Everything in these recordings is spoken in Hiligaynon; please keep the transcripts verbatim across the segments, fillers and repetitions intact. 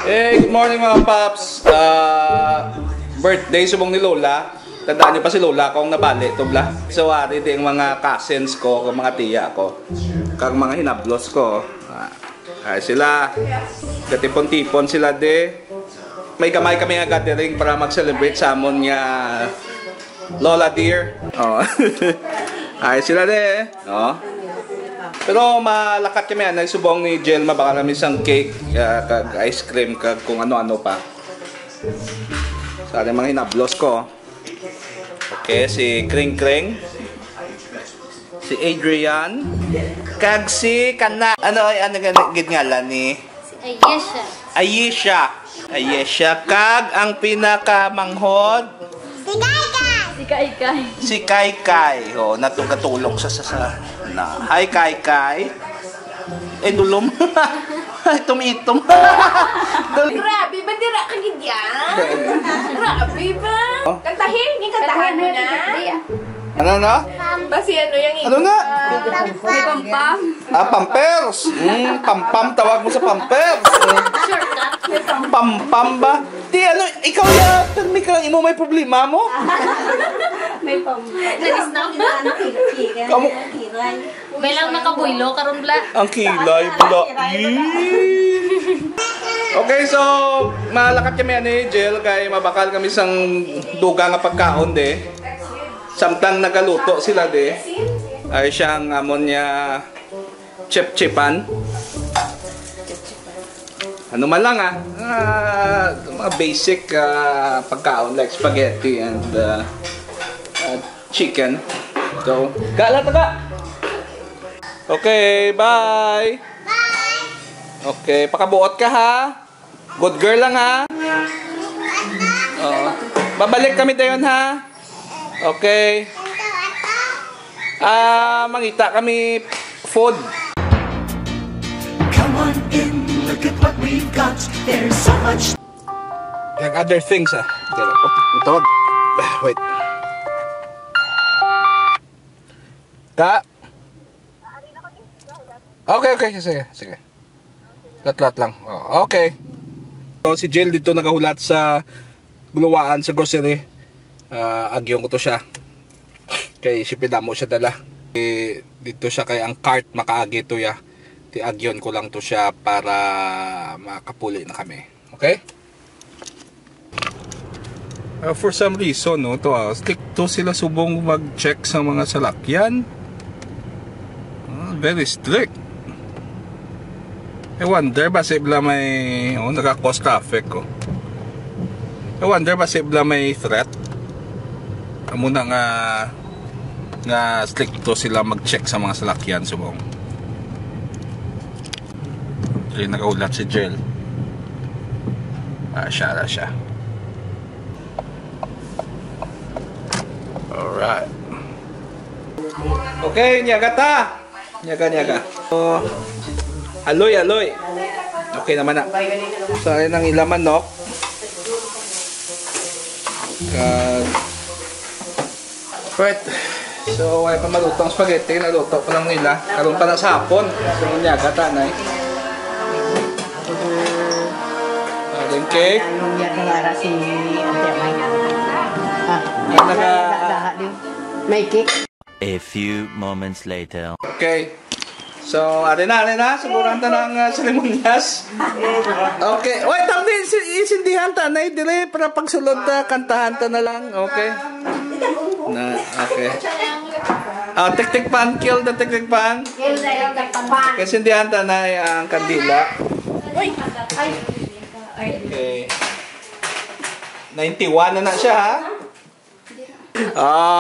Hey, good morning, mga paps. Ah, birthday subong ni Lola. Tandaan niyo pa si Lola kung nabali to, bla. So, ari di ang mga cousins ko, ang mga tiya ko, kag mga hinablos ko. Ah, ay sila. Gatipon-tipon sila di. May gamay kami nga gathering para mag-celebrate sa amon nga Lola dear. Oh. Ay sila di. Oh. Pero malakat kami, anay, subong ni Jel, mabakal kami sang cake, ah, kag ice cream, kag kung ano-ano pa. Sa mga hinablos ko. Okay, si Kring Kring. Si Adrian. Kag si kana. Ano ay, ano gani gid ngalan ni? Ayesha. Ayesha. Ayesha. Kag ang pinakamanghod? Si Kaikai. Si Kaikai. Si Kaikai. Oh, natong katulog sa, sa, sa, na. Hi, Kaikai. Eh, dulom. Itom-itom. Dul- Grabe, ba dira ka gid yan? Grabe ba? Oh. Kantahin, yung kantahan mo na. Ano na? Basi ano yung Ano na? May pampam. Ah, pampers. Mm, pampam, tawag mo sa pampers. Shortcut. Pampam ba? Di, ano, ikaw ya, permi ka lang, imo may problema mo? May pampam. Nag-stop na. Kamu- May lang nakabuylo karon, bla. Ang kilay, bla. Ih. Okay, so, malakat kami ani, Jel, kay mabakal kami sang duga nga pagkaon, de. Samtang nagaluto sila, de. Ay siyang amon niya chip-chipan. Ano man lang, ah. Ah, mga basic, ah, pagkaon like spaghetti and, ah, ah, chicken. So, gala ta ka. Okay, bye. Okay, pakabuot ka ha. Good girl lang ha. Oo. Babalik kami dayon ha. Okay. Ah, mangita kami food. Come on in, look at what we've got. There's so much. Kag other things, ah. Dito. Oh, ang tawag. Ah, wait. Ta? Okay, okay. Sige, sige. Latlat lang. Oh, okay. So, si Jill dito nagahulat sa guluwaan sa grocery. Ah, agyon ko to siya. Kay siyempre damo siya dala. Eh, dito siya kay ang cart makaagi to ya. Ti agyon ko lang to siya para makapuli na kami. Okay? Ah, for some reason, no, to, ah, strict to sila subong mag-check sa mga salakyan. Ah, very strict. I wonder ba si bla may, oh, nagka-cause traffic, oh. I wonder ba si bla may threat. Amo na nga, nga stricto sila mag-check sa mga salakyan subong. Dili nagaulat si Jel. Ah, siya na siya. Alright. Okay, nyaga ta. Nyaga, nyaga. Oh, aloy, aloy. Okay naman na. Sa nang ila manok. Kag Right. So, wala pa maluto ang spaghetti. Naluto pa lang nila. Karon pa na sa hapon. So, nyaga ta, nay. Ating cake. Anong yan, para si Ate Amay? Ah, May naka- nagdadaha din. May cake. A few moments later. Okay. So, ari na, ari na. Siguro ang tanang, ah, seremonyas. Okay. Wait, tam di, si, isindihan ta, nay, dire, para pagsulod ta, kantahan ta na lang. Okay. Na, okay. Ah, tiktik pan, kill the tiktik pan. Kill the tiktik pan. Okay, sindihan ta na ang kandila. Okay. Ninety-one na na siya, ha?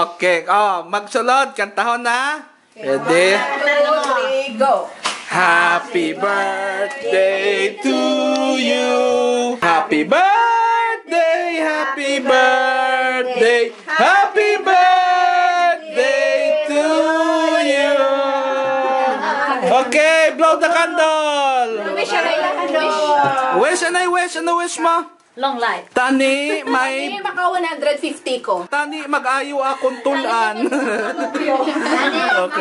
Okay. Oh, magsulod. Kantahon na. Ready? Two, three, go. Happy birthday to you. Happy birthday, happy birthday, happy birthday to you. Okay, blow the candle. Wish, anay, wish. Wish, anay, wish, ano wish mo? Long life. Tani may Hindi, maka one hundred fifty ko. Tani mag-ayo akong tulan. Okay.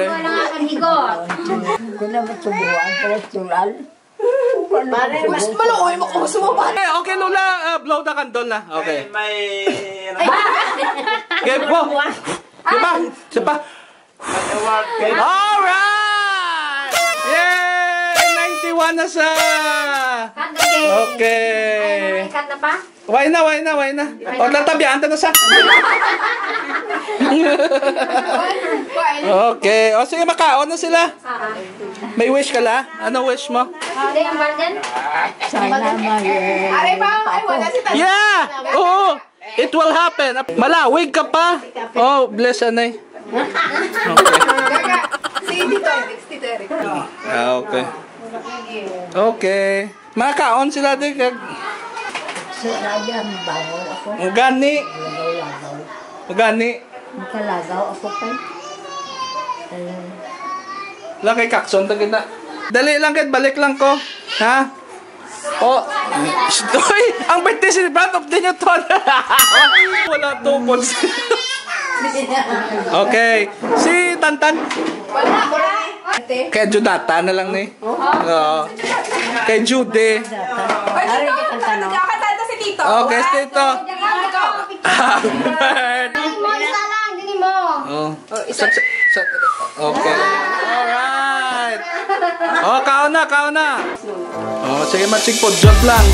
Ako lang akong higot. Hindi ko na matubuan para tulan. Pare, mas maluoy mo kung gusto mo, pare. Okay, okay, Lola, ah, blow the candle na. Okay. May, may, Okay, blow. Diba? Diba? Alright! Yay! Ninety-one na siya! Cut na, Jay. Okay. Ay, cut na pa? Why na, why na, why na? O, tatabian ta na sa. Okay. O, sige, makaon na sila. Ah, ah. May wish ka la? Ano wish mo? Hindi, ang bargain. Sana mag- Aray pa, ay, wala si Tata. Yeah! Oo! It will happen. Malawig ka pa. Oh, bless, anay. Kaka, si Tito Eric, si Tito Eric. Ah, okay. Okay. Makaon sila di kag Sir Ryan, bawal ako. Ang gani. Lagaw-lagaw. Ang gani. Makalagaw ako pa. Ayun. Lang kay kakson ta kita. Dali lang kay balik lang ko. Ha? Oh. Oy, ang birthday celebrant of the Newton. Wala tupod. Okay. Si Tantan. Wala, wala. Kay Judata na lang ni. Oo. Kay Judy. Aray, di kanta, no? Kakanta si Tito. Okay, si Tito. Happy birthday. Ay, mo, isa lang, dili mo. Oh. Oh, isa. Sa, sa, sa, okay. Alright. Oh, kaon na, kaon na. Oh, sige, matsig po. Joke lang.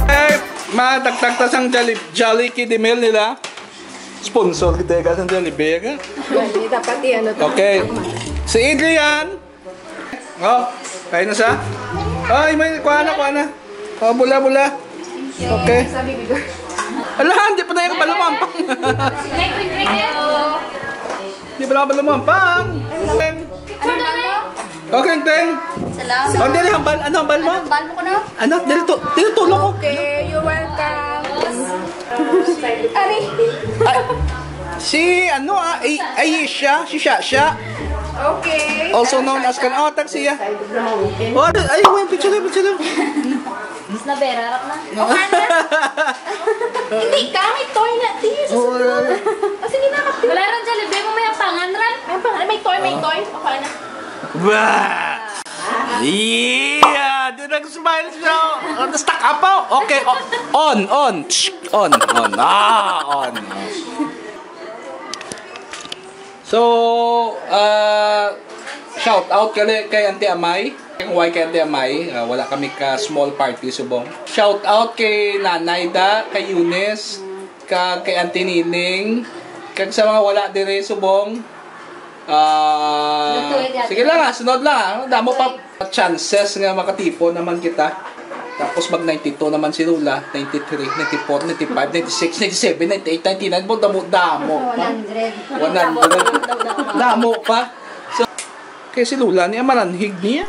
Eh, madagdag ta sang Jolli-, Jolly Kiddie Meal nila. Sponsor kita ka sang Jollibee ka. Hindi, dapat i-ano to. Okay. Si Adrian. Oh, kain na siya. Ay, may kuha na, kuha na. Oh, bula, bula. Okay. Sabi ko. Ala, hindi pa na yung balumampang. Hindi pa na balumampang. Ano na? Okay, Teng. Salamat. Oh, dili, hambal. Ano hambal mo? Hambal mo ko na? Ano? Dili to, dili to, loko. Okay, you're welcome. Ari. Ay, si ano, ah, Ay-, Aisha, si Shasha. Okay. Also known as kan-, oh, tag siya. Oh, ay, ay, wait, picture, picture. Mas na, Vera, harap na. Hindi ka, may toy na, di. Susunod. Oh, sige na, kapit. Wala rin, Jollibee mo, may apangan ran. May apangan, may toy, may toy. Okay na. Bah! Yeah! Di nag-smile siya. Oh, stuck up, oh. Okay, oh. On, on. Shh, on, on. Ah, on. So, ah, shout out kali kay Auntie Amay. Kay why kay Auntie Amay, ah, wala kami ka small party subong. Shout out kay Nanay Da, kay Eunice, kag kay Auntie Nining, kag sa mga wala dire subong. Ah, sige lang, ah, sunod lang, ah. Damo pa chances nga makatipon naman kita. Tapos mag ninety-two naman si Lola, ninety-three, ninety-four, ninety-five, ninety-six, ninety-seven, ninety-eight, ninety-nine, mo damo-damo pa. One hundred. One hundred. Damo pa. So, kay si Lola niya, maranhig niya.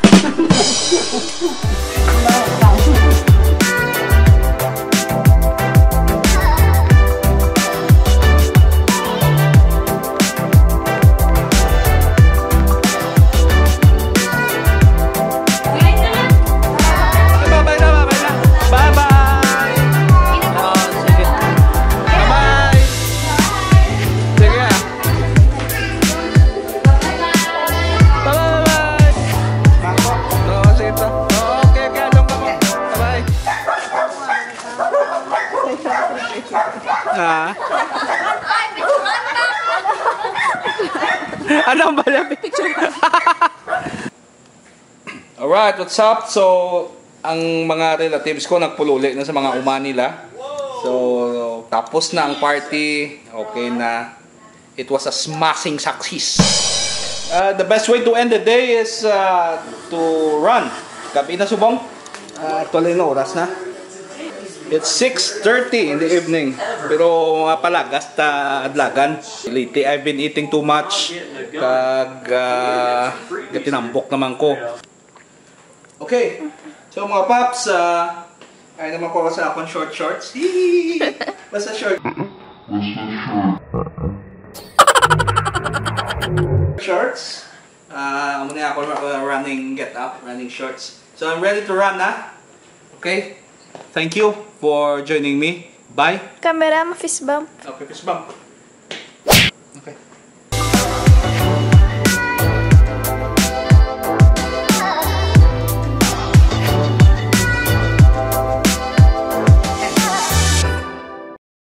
Bye-bye na, bye-bye na. Bye-bye. Oh, sige. Bye-bye. Sige, ah. Bye-bye, bye-bye. Oo, sige to. Oo, okay, okay, along ka mo. Bye-bye. Ah. Ano ang bala picture? Alright, what's up? So, ang mga relatives ko nagpululi na sa mga uma nila. So, tapos na ang party. Okay na. It was a smashing success. Uh, the best way to end the day is, uh, to run. Gabi na, subong. Uh, actually, no oras na? It's six thirty in the evening. Pero mga palagas ta adlagan. Lately, I've been eating too much. Kag, uh, gatinambok naman ko. Okay. So, mga paps, ah, ay naman ko sa akong short shorts. Basta short. Shorts. Ah, amo na ako, uh, running get up, running shorts. So I'm ready to run na. Okay? Thank you for joining me. Bye. Camera, ma-fist bump. Okay, fist bump.